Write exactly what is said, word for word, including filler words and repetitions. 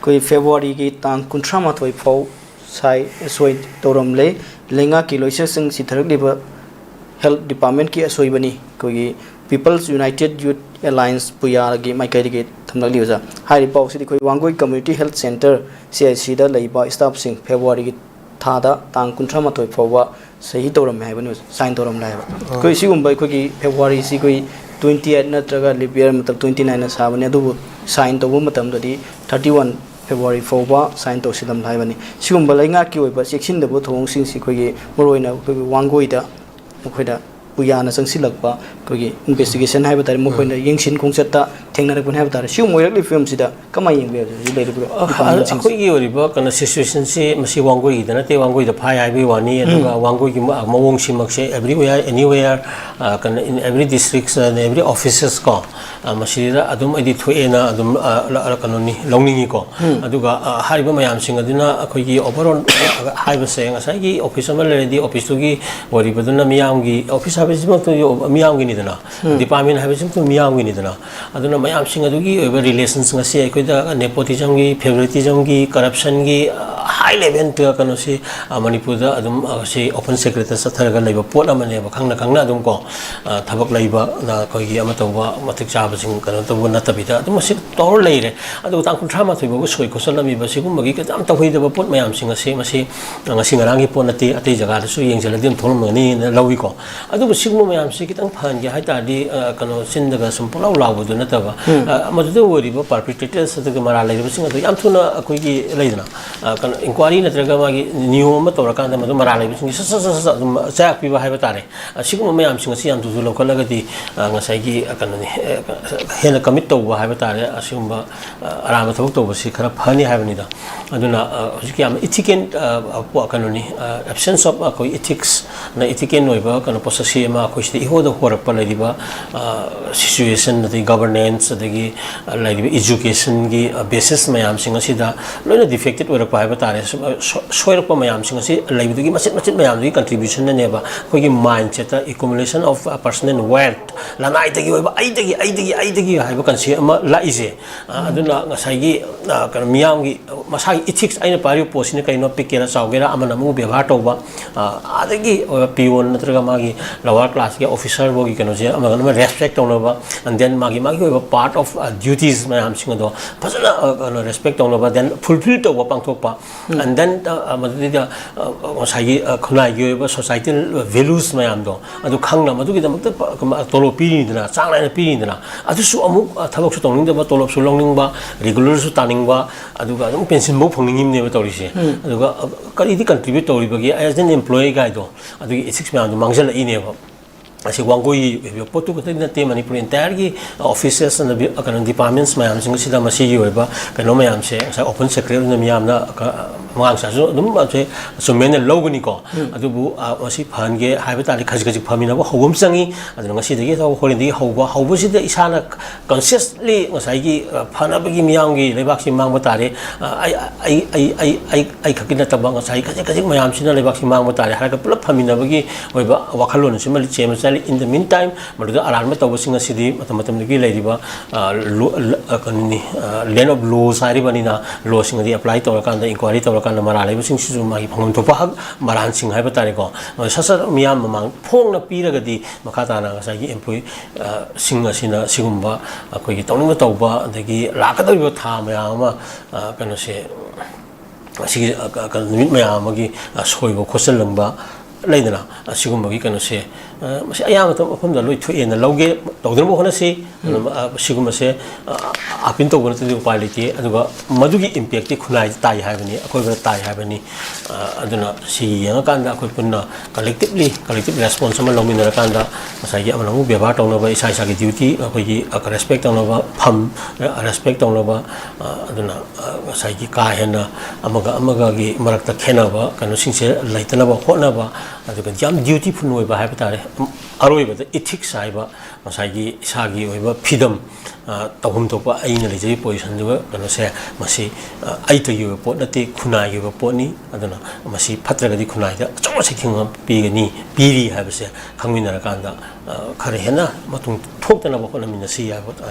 ꯑꯩꯈꯣꯏ ꯐꯦꯕ꯭ꯔꯨꯋꯥꯔꯤꯒꯤ ꯇꯥꯡ ꯀꯨꯟꯊ꯭ꯔꯥ ꯃꯥꯊꯣꯏ ꯐꯥꯎ ꯁꯥꯏ ꯑꯁꯣꯏ ꯇꯧꯔꯝꯂꯦ꯫ ꯂꯩꯉꯥꯛꯀꯤ ꯂꯣꯏꯁꯪꯁꯤꯡ ꯁꯤꯊꯔꯛꯂꯤꯕ health department ꯀꯤ ꯑꯁꯣꯏꯕꯅꯤ, ꯑꯩꯈꯣꯏꯒꯤ People's United Youth Alliance, ꯄꯨꯌꯥꯒꯤ ꯃꯥꯏꯀꯩꯗꯒꯤ ꯊꯝꯂꯛꯂꯤ ꯑꯣꯖꯥ꯫ ꯍꯥꯏꯔꯤꯕ ꯄꯥꯎꯁꯤꯗꯤ ꯑꯩꯈꯣꯏ Wangoi Community Health Centre, C H C ꯗ ꯂꯩꯕ staff ꯁꯤꯡ ꯐꯦꯕ꯭ꯔꯨꯋꯥꯔꯤꯒꯤ ꯊꯥꯗ ꯇꯥꯡ ꯀꯨꯟꯊ꯭ꯔꯥ ꯃꯥꯊꯣꯏ ꯐꯥꯎꯕ ꯁꯍꯤ ꯇꯧꯔꯝꯃꯦ ꯍꯥꯏꯕꯅꯤ ꯑꯣꯖꯥ, sign ꯇꯧꯔꯝꯂꯦ ꯍꯥꯏꯕ꯫ ꯑꯩꯈꯣꯏ ꯁꯤꯒꯨꯝꯕ ꯑꯩꯈꯣꯏꯒꯤ ꯐꯦꯕ꯭ꯔꯨꯋꯥꯔꯤꯁꯤ ꯑꯩꯈꯣꯏ twenty eight ꯅꯠꯇ꯭ꯔꯒ leap year ꯃꯇꯝ twenty nine ꯅ ꯁꯥꯕꯅꯤ, ꯑꯗꯨꯕꯨ sign ꯇꯧꯕ ꯃꯇꯝꯗꯗꯤ thirty one February ꯐꯥꯎꯕ sign ꯇꯧꯁꯤꯜꯂꯝꯂꯦ ꯍꯥꯏꯕꯅꯤ꯫ ꯁꯤꯒꯨꯝꯕ ꯂꯩꯉꯥꯛꯀꯤ ꯑꯣꯏꯕ ꯆꯦꯛꯁꯤꯟꯗꯕ ꯊꯧꯑꯣꯡꯁꯤꯡꯁꯤ ꯑꯩꯈꯣꯏꯒꯤ ꯃꯔꯨꯑꯣꯏꯅ ꯑꯩꯈꯣꯏꯒꯤ ꯋꯥꯡꯒꯣꯏꯗ ꯃꯈꯣꯏꯅ ꯄꯨꯌꯥꯅ ꯆꯪꯁꯤꯜꯂꯛꯄ, ꯑꯩꯈꯣꯏꯒꯤ investigation ꯍꯥꯏꯕ ꯇꯥꯔꯦ, ꯃꯈꯣꯏꯅ ꯌꯦꯡꯁꯤꯟ ꯈꯣꯡꯆꯠꯇ ꯊꯦꯡꯅꯔꯛꯄꯅꯤ ꯍꯥꯏꯕ ꯇꯥꯔꯦ꯫ ꯁꯤꯒꯨꯝꯕ ꯑꯣꯏꯔꯛꯂꯤꯕ ꯐꯤꯕꯝꯁꯤꯗ ꯀꯃꯥꯏꯅ ꯌꯦꯡꯕ ꯌꯥꯏ ꯍꯧꯖꯤꯛ ꯂꯩꯔꯤꯕ ꯑ, department ꯁꯤꯡꯁꯦ? ꯑꯩꯈꯣꯏꯒꯤ ꯑꯣꯏꯔꯤꯕ ꯀꯩꯅꯣ situation ꯁꯤ ꯃꯁꯤ ꯋꯥꯡꯒꯣꯏꯒꯤꯗ ꯅꯠꯇꯦ, ꯋꯥꯡꯒꯣꯏꯗ ꯐꯥꯏ ꯍꯥꯏꯕꯒꯤ ꯋꯥꯅꯤ꯫ ꯑꯗꯨꯒ ꯋꯥꯡꯒꯣꯏꯒꯤ ꯃ-, ꯃꯑꯣꯡꯁꯤꯃꯛꯁꯦ everywhere, anywhere, ꯑ, ꯀꯩꯅꯣ, in every district and every offices ꯀꯣ, ꯑ, ꯃꯁꯤꯗ ꯑꯗꯨꯝ ꯑꯩꯗꯤ ꯊꯣꯛꯑꯦꯅ ꯑꯗꯨꯝ, ꯑ, ꯂ-, ꯂ-, ꯀꯩꯅꯣꯅꯤ, ꯂꯧꯅꯤꯡꯉꯤꯀꯣ꯫ ꯑꯗꯨꯒ, ꯑ, ꯍꯥꯏꯔꯤꯕ ꯃꯌꯥꯝꯁꯤꯡ ꯑꯗꯨꯅ ꯑꯩꯈꯣꯏꯒꯤ overall ꯍꯥꯏꯕꯁꯦ ꯉꯁꯥꯏꯒꯤ office ꯑꯃ ꯂꯩꯔꯗꯤ office ꯇꯨꯒꯤ ꯑꯣꯏꯔꯤꯕꯗꯨꯅ ꯃꯤꯌꯥꯝꯒꯤ, office ꯍꯥꯏꯕꯁꯤꯃꯛꯇ ꯃꯤꯌꯥꯝꯒꯤꯅꯤꯗꯅ, department ꯍꯥꯏꯕꯁꯤꯃꯛꯇ ꯃꯤꯌꯥꯝꯒꯤꯅꯤꯗꯅ꯫ ꯑꯗꯨꯅ ꯃꯌꯥꯝꯁꯤꯡ ꯑꯗꯨꯒꯤ ꯑꯣꯏꯕ relations ꯉꯁꯤ ꯑꯩꯈꯣꯏꯗ nepotism ꯒꯤ, favouritism ꯒꯤ, corruption ꯒꯤ, ꯑ, high level ꯇ ꯀꯩꯅꯣꯁꯤ, ꯑ, ꯃꯅꯤꯄꯨꯔꯗ ꯑꯗꯨꯝ, ꯑ, ꯁꯤ open secret ꯇ ꯆꯠꯊꯔꯒ ꯂꯩꯕ ꯄꯣꯠ ꯑꯃꯅꯦꯕ꯫ ꯈꯪꯅ ꯈꯪꯅ ꯑꯗꯨꯝ ꯀꯣ, ꯑ, ꯊꯕꯛ ꯂꯩꯕ, ꯑ, ꯑꯩꯈꯣꯏꯒꯤ ꯑꯃ ꯇꯧꯕ, ꯃꯇꯤꯛ ꯆꯥꯕꯁꯤꯡ ꯀꯩꯅꯣ ꯇꯧꯕ ꯅꯠꯇꯕꯤꯗ ꯑꯗꯨꯝ ꯑꯁꯤ ꯇꯧꯔ ꯂꯩꯔꯦ꯫ ꯑꯗꯨꯒ ꯇꯥꯡ ꯀꯨꯟꯊ꯭ꯔꯥ ꯃꯥꯊꯣꯏ ꯐꯥꯎꯕ ꯁꯣꯏ ꯈꯣꯠꯆꯜꯂꯝꯃꯤꯕ ꯁꯤꯒꯨꯝꯕꯒꯤ ꯌꯥꯝ ꯇꯧꯍꯩꯗꯕ ꯄꯣꯠ ꯃꯌꯥꯝꯁꯤꯡ ꯑꯁꯤ, ꯃꯁꯤ, ꯑ, ꯉꯁꯤ ꯉꯔꯥꯡꯒꯤ ꯄꯣꯠ ꯅꯠꯇꯦ, ꯑꯇꯩ ꯖꯒꯥꯗꯁꯨ ꯌꯦꯡꯁꯤꯜꯂꯗꯤ ꯑꯗꯨꯝ ꯊꯣꯛꯂꯝꯒꯅꯤꯅ ꯂꯧꯏꯀꯣ꯫ ꯑꯗꯨꯕꯨ ꯁꯤꯒꯨꯝꯕ ꯃꯌꯥꯝꯁꯤ ꯈꯤꯇꯪ ꯐꯍꯟꯒꯦ ꯍꯥꯏ ꯇꯥꯔꯗꯤ, ꯑ, ꯀꯩꯅꯣ, ꯆꯤꯟꯗꯒ ꯁꯨꯝ ꯄꯨꯡꯂꯥꯎ ꯂꯥꯎꯕꯗꯨ ꯅꯠꯇꯕ, ꯑ, ꯃꯗꯨꯗ ꯑꯣꯏꯔꯤꯕ perpetrators ꯑꯗꯨꯒ ꯃꯔꯥꯜ ꯂꯩꯔꯤꯕꯁꯤꯡ ꯑꯗꯨ ꯌꯥꯝ ꯊꯨꯅ ꯑꯩꯈꯣꯏꯒꯤ ꯂꯩꯗꯅ, ꯑ, ꯀꯩꯅꯣ, inquiry ꯅꯠꯇ꯭ꯔꯒ ꯃꯥꯒꯤ ꯅꯤꯌꯣꯝ ꯑꯃ ꯇꯧꯔꯀꯥꯟꯗ ꯃꯗꯨ ꯃꯔꯥꯜ ꯂꯩꯕꯁꯤꯡꯁꯤ ꯁꯠ ꯁꯠ ꯁꯠ ꯁꯠ ꯑꯗꯨꯝ ꯆꯌꯥꯛ ꯄꯤꯕ ꯍꯥꯏꯕ ꯇꯥꯔꯦ꯫ ꯑ, ꯁꯤꯒꯨꯝꯕ ꯃꯌꯥꯝꯁꯤꯡ ꯑꯁꯤ ꯌꯥꯝ ꯊꯨ ꯊꯨ ꯂꯧꯈꯠꯂꯒꯗꯤ, ꯑ, ꯉꯁꯥꯏꯒꯤ, ꯑ, ꯀꯩꯅꯣꯅꯤ, ꯑ, ꯍꯦꯟꯅ commit ꯇꯧꯕ ꯍꯥꯏꯕ ꯇꯥꯔꯦ, ꯑꯁꯤꯒꯨꯝꯕ, ꯑ, ꯑꯔꯥꯟꯕ ꯊꯕꯛ ꯇꯧꯕꯁꯤ ꯈꯔ ꯐꯅꯤ ꯍꯥꯏꯕꯅꯤꯗ꯫ ꯑꯗꯨꯅ, ꯑ, ꯍꯧꯖꯤꯛꯀꯤ ꯌꯥꯝ ethical, ꯑ, ꯑ, ꯄꯣ-, ꯀꯩꯅꯣꯅꯤ, ꯑ, absence of ꯑꯩꯈꯣꯏ ethics ꯅ ethical ꯑꯣꯏꯕ ꯀꯩꯅꯣ ꯄꯣꯠꯁꯛꯁꯤ ꯑꯃ ꯑꯩꯈꯣꯏ ꯁꯤꯗ ꯏꯍꯣꯗ ꯍꯣꯔꯛꯄ ꯂꯩꯔꯤꯕ, ꯑ, situation, ꯑꯗꯒꯤ governance, ꯑꯗꯒꯤ, ꯑ, ꯂꯩꯔꯤꯕ education ꯒꯤ, ꯑ, basis ꯃꯌꯥꯝꯁꯤꯡ ꯑꯁꯤꯗ ꯂꯣꯏꯅ defected ꯑꯣꯏꯔꯛꯄ ꯍꯥꯏꯕ ꯇꯥꯔꯦ꯫ ꯍꯥꯏꯇꯥꯔꯦ, ꯁꯨ-, ꯁꯣ-, ꯁꯣꯏꯔꯛꯄ ꯃꯌꯥꯝꯁꯤꯡ ꯑꯁꯤ ꯂꯩꯕꯗꯨꯒꯤ ꯃꯆꯤꯠ ꯃꯆꯤꯠ ꯃꯌꯥꯝꯗꯨꯒꯤ contribution ꯅꯅꯦꯕ꯫ ꯑꯩꯈꯣꯏꯒꯤ mindset ꯇ accumulation of personal wealth, ꯂꯅꯥꯏꯗꯒꯤ ꯑꯣꯏꯕ ꯑꯩꯗꯒꯤ, ꯑꯩꯗꯒꯤ, ꯑꯩꯗꯒꯤ ꯍꯥꯏꯕ concept ꯑꯃ ꯂꯥꯛꯏꯁꯦ꯫ ꯑ, ꯑꯗꯨꯅ ꯉꯁꯥꯏꯒꯤ, ꯑ, ꯀꯩꯅꯣ, ꯃꯤꯌꯥꯝꯒꯤ, ꯃꯁꯥꯒꯤ ethics, ꯑꯩꯅ ꯄꯥꯏꯔꯤꯕ ꯄꯣꯠꯁꯤꯅ ꯀꯩꯅꯣ, ꯄꯤꯛꯀꯦꯔꯥ ꯆꯥꯎꯒꯦꯔꯥ, ꯑꯃꯅ ꯑꯃꯕꯨ ꯕꯦꯕꯥꯔ ꯇꯧꯕ, ꯑ, ꯑꯗꯒꯤ ꯑꯣꯏꯕ peon ꯅꯠꯇ꯭ꯔꯒ ꯃꯥꯒꯤ lower class ꯀꯤ officer ꯐꯥꯎꯒꯤ ꯀꯩꯅꯣꯁꯦ ꯑꯃꯒ ꯑꯃ respect ꯇꯧꯅꯕ, and then ꯃꯥꯒꯤ, ꯃꯥꯒꯤ ꯑꯣꯏꯕ part of, ꯑ, duties ꯃꯌꯥꯝꯁꯤꯡ ꯑꯗꯣ ꯐꯖꯅ, ꯑ, ꯀꯩꯅꯣ, respect ꯇꯧꯅꯕ, then fulfill ꯇꯧꯕ, ꯄꯥꯡꯊꯣꯛꯄ, and then, ꯑ, ꯑ, ꯃꯗꯨꯗꯩꯗ, ꯑ, ꯉꯁꯥꯏꯒꯤ, ꯑ, ꯈꯨꯟꯅꯥꯏꯒꯤ ꯑꯣꯏꯕ societal values ꯃꯌꯥꯝꯗꯣ ꯑꯗꯨ ꯈꯪꯅ ꯃꯗꯨꯒꯤꯗꯃꯛꯇ ꯄ-, ꯀ-, ꯇꯣꯂꯣꯞ ꯄꯤꯔꯤꯅꯤꯗꯅ, ꯆꯥꯡ ꯅꯥꯏꯅ ꯄꯤꯔꯤꯅꯤꯗꯅ, ꯑꯗꯨꯁꯨ ꯑꯃꯨꯛ, ꯑ, ꯊꯕꯛꯁꯨ ꯇꯧꯅꯤꯡꯗꯕ, ꯇꯣꯂꯣꯞꯁꯨ ꯂꯧꯅꯤꯡꯕ, regular ꯁꯨ ꯇꯥꯅꯤꯡꯕ, ꯑꯗꯨꯒ ꯑꯗꯨꯝ pension ꯐꯥꯎ ꯐꯪꯅꯤꯡꯉꯤꯕꯅꯦꯕ ꯇꯧꯔꯤꯁꯦ꯫ ꯑꯗꯨꯒ, ꯑ, ꯀꯔꯤꯗꯤ contribute ꯇꯧꯔꯤꯕꯒꯦ as an employee ꯀꯥꯏꯗꯣ, ꯑꯗꯨꯒꯤ ethics ꯃꯌꯥꯝꯗꯣ ꯃꯥꯡꯁꯤꯜꯂꯛꯏꯅꯦꯕ꯫ ꯑꯁꯤ ꯋꯥꯡꯒꯣꯏꯒꯤ ꯑꯣꯏꯕ ꯄꯣꯠꯇꯨ ꯈꯛꯇꯗꯤ ꯅꯠꯇꯦ, ꯃꯅꯤꯄꯨꯔ entire ꯒꯤ offices ꯑꯃꯗꯤ, ꯑ, ꯀꯩꯅꯣ, departments ꯃꯌꯥꯝꯁꯤꯡ ꯑꯁꯤꯗ ꯃꯁꯤꯒꯤ ꯑꯣꯏꯕ ꯀꯩꯅꯣ ꯃꯌꯥꯝꯁꯦ ꯉꯁꯥꯏ open secret ꯑꯣꯏꯅ ꯃꯤꯌꯥꯝꯅ, ꯑ, ꯃꯉꯥꯡ ꯁꯥꯁꯨ ꯑꯗꯨꯝ ꯑꯁꯦ ꯆꯨꯝꯃꯦꯅ ꯂꯧꯒꯅꯤꯀꯣ꯫ ꯑꯗꯨꯕꯨ, ꯑ, ꯃꯁꯤ ꯐꯍꯟꯒꯦ ꯍꯥꯏꯕ ꯇꯥꯔꯗꯤ ꯈꯖꯤꯛ ꯈꯖꯤꯛ ꯐꯃꯤꯟꯅꯕ ꯍꯧꯕ ꯑꯃ ꯆꯪꯉꯤ꯫ ꯑꯗꯨꯅ ꯉꯁꯤꯗꯒꯤ ꯍꯧ-, ꯍꯣꯔꯦꯟꯗꯒꯤ ꯍꯧꯕ, ꯍꯧꯕꯁꯤꯗ ꯏꯁꯥꯅ consciously ꯉꯁꯥꯏꯒꯤ, ꯑ, ꯐꯅꯕꯒꯤ ꯃꯤꯌꯥꯝꯒꯤ ꯂꯩꯕꯥꯛꯁꯤ ꯃꯥꯡꯕ ꯇꯥꯔꯦ꯫ ꯑ, ꯑꯩ, ꯑꯩ ꯈꯛꯀꯤ ꯅꯠꯇꯕ ꯉꯁꯥꯏ ꯈꯖꯤꯛ ꯈꯖꯤꯛ ꯃꯌꯥꯝꯁꯤꯅ ꯂꯩꯕꯥꯛꯁꯤ ꯃꯥꯡꯕ ꯇꯥꯔꯦ ꯍꯥꯏꯔꯒ ꯄꯨꯂꯞ ꯐꯃꯤꯟꯅꯕꯒꯤ ꯑꯣꯏꯕ ꯋꯥꯈꯜꯂꯣꯟ ꯑꯁꯤꯃ ꯆꯦꯟꯕ ꯆꯠꯂꯤ꯫ In the meantime, ꯃꯗꯨꯗ ꯑꯔꯥꯟꯕ ꯇꯧꯕꯁꯤꯡ ꯑꯁꯤꯗꯤ ꯃꯇꯝ ꯃꯇꯝꯗꯨꯒꯤ ꯂꯩꯔꯤꯕ, ꯑ, ꯂꯣ-, ꯂ-, ꯑ, ꯀꯩꯅꯣꯅꯤ, ꯑ, land of laws ꯍꯥꯏꯔꯤꯕꯅꯤꯅ, ꯂꯣꯁꯤꯡ ꯑꯗꯤ apply ꯇꯧꯔꯀꯥꯟꯗ, inquiry ꯇꯧꯔꯀꯥꯟꯗ ꯃꯔꯥꯜ ꯂꯩꯕꯁꯤꯡꯁꯤꯁꯨ ꯃꯥꯒꯤ ꯐꯪꯐꯝ ꯊꯣꯛꯄ ꯍꯛ, ꯃꯔꯥꯟꯁꯤꯡ ꯍꯥꯏꯕ ꯇꯥꯔꯦꯀꯣ, ꯃꯗꯨ ꯁꯠ ꯁꯠ ꯃꯤꯌꯥꯝ ꯃꯃꯥꯡ ꯐꯣꯡꯅ ꯄꯤꯔꯒꯗꯤ ꯃꯈꯥ ꯇꯥꯅ ꯉꯁꯥꯏꯒꯤ employee, ꯑ, ꯁꯤꯡ ꯑꯁꯤꯅ ꯁꯤꯒꯨꯝꯕ ꯑꯩꯈꯣꯏꯒꯤ ꯇꯧꯅꯤꯡꯕ ꯇꯧꯕ, ꯑꯗꯒꯤ ꯂꯥꯛꯀꯗꯧꯔꯤꯕ ꯊꯥ ꯃꯌꯥꯝ ꯑꯃ, ꯑ, ꯀꯩꯅꯣꯁꯦ, ꯑꯁꯤꯒꯤ, ꯑ, ꯀ-, ꯀ-, ꯅꯨꯃꯤꯠ ꯃꯌꯥꯝ ꯑꯃꯒꯤ, ꯑ, ꯁꯣꯏꯕ ꯈꯣꯠꯆꯜꯂꯝꯕ ꯂꯩꯗꯅ, ꯑꯁꯤꯒꯨꯝꯕꯒꯤ ꯀꯩꯅꯣꯁꯦ, ꯑ, ꯃꯁꯤ ꯑꯌꯥꯝꯕ ꯃꯐꯝꯗ ꯂꯣꯏ ꯊꯣꯛꯑꯦꯅ ꯂꯧꯒꯦ, ꯇꯧꯗꯅꯕ ꯍꯣꯠꯅꯁꯤ꯫ ꯑꯗꯨꯝ, ꯑ, ꯁꯤꯒꯨꯝꯕꯁꯦ, ꯑ, appeal ꯇꯧꯕ ꯅꯠꯇꯗꯤ ꯎꯄꯥꯏ ꯂꯩꯇꯦ꯫ ꯑꯗꯨꯒ ꯃꯗꯨꯒꯤ impact ꯇꯤ ꯈꯨꯟꯅꯥꯏꯗ ꯇꯥꯏ ꯍꯥꯏꯕꯅꯤ, ꯑꯀꯣꯏꯕꯗ ꯇꯥꯏ ꯍꯥꯏꯕꯅꯤ꯫ ꯑ, ꯑꯗꯨꯅ ꯁꯤ ꯌꯦꯡꯉꯀꯥꯟꯗ ꯑꯩꯈꯣꯏ ꯄꯨꯟꯅ collectively, collective response ꯑꯃ ꯂꯧꯃꯤꯟꯅꯔꯀꯥꯟꯗ ꯉꯁꯥꯏꯒꯤ ꯑꯃꯅ ꯑꯃꯨꯛ ꯕꯦꯕꯥꯔ ꯇꯧꯅꯕ, ꯏꯁꯥ ꯏꯁꯥꯒꯤ duty ꯑꯩꯈꯣꯏꯒꯤ, ꯑ, respect ꯇꯧꯅꯕ ꯐꯝ, ꯑ, respect ꯇꯧꯅꯕ, ꯑ, ꯑꯗꯨꯅ, ꯑ, ꯉꯁꯥꯏꯒꯤ ꯀꯥ ꯍꯦꯟꯅ ꯑꯃꯒ ꯑꯃꯒꯒꯤ ꯃꯔꯛꯇ ꯈꯦꯠꯅꯕ ꯀꯩꯅꯣꯁꯤꯡꯁꯦ ꯂꯩꯇꯅꯕ ꯍꯣꯠꯅꯕ, ꯑꯗꯨꯒ ꯌꯥꯝ dutiful ꯑꯣꯏꯕ ꯍꯥꯏꯕ ꯇꯥꯔꯦ, ꯑꯔꯣꯏꯕꯗ ethics ꯍꯥꯏꯕ ꯉꯁꯥꯏꯒꯤ ꯏꯁꯥꯒꯤ ꯑꯣꯏꯕ ꯐ꯭ꯔꯤꯗꯝ, ꯑ, ꯇꯧꯐꯝ ꯊꯣꯛꯄ ꯑꯩꯅ ꯂꯩꯖꯔꯤꯕ ꯄꯣꯖꯤꯁꯟꯗꯨꯒ ꯀꯩꯅꯣꯁꯦ, ꯃꯁꯤ, ꯑ, ꯑꯩꯇꯒꯤ ꯑꯣꯏꯕ ꯄꯣꯠ ꯅꯠꯇꯦ, ꯈꯨꯟꯅꯥꯏꯒꯤ ꯑꯣꯏꯕ ꯄꯣꯠꯅꯤ꯫ ꯑꯗꯨꯅ ꯃꯁꯤ ꯐꯠꯇ꯭ꯔꯒꯗꯤ ꯈꯨꯟꯅꯥꯏꯗ ꯑꯆꯧꯕ ꯁꯩꯊꯦꯡ ꯑꯃ ꯄꯤꯒꯅꯤ, ꯄꯤꯔꯤ ꯍꯥꯏꯕꯁꯦ ꯈꯪꯃꯤꯟꯅꯔꯀꯥꯟꯗ, ꯑ, ꯈꯔ ꯍꯦꯟꯅ ꯃꯇꯨꯡ ꯊꯣꯛꯇꯅꯕ ꯍꯣꯠꯅꯃꯤꯟꯅꯁꯤ ꯍꯥꯏꯕ ꯍꯥꯏꯇꯥꯔꯦ꯫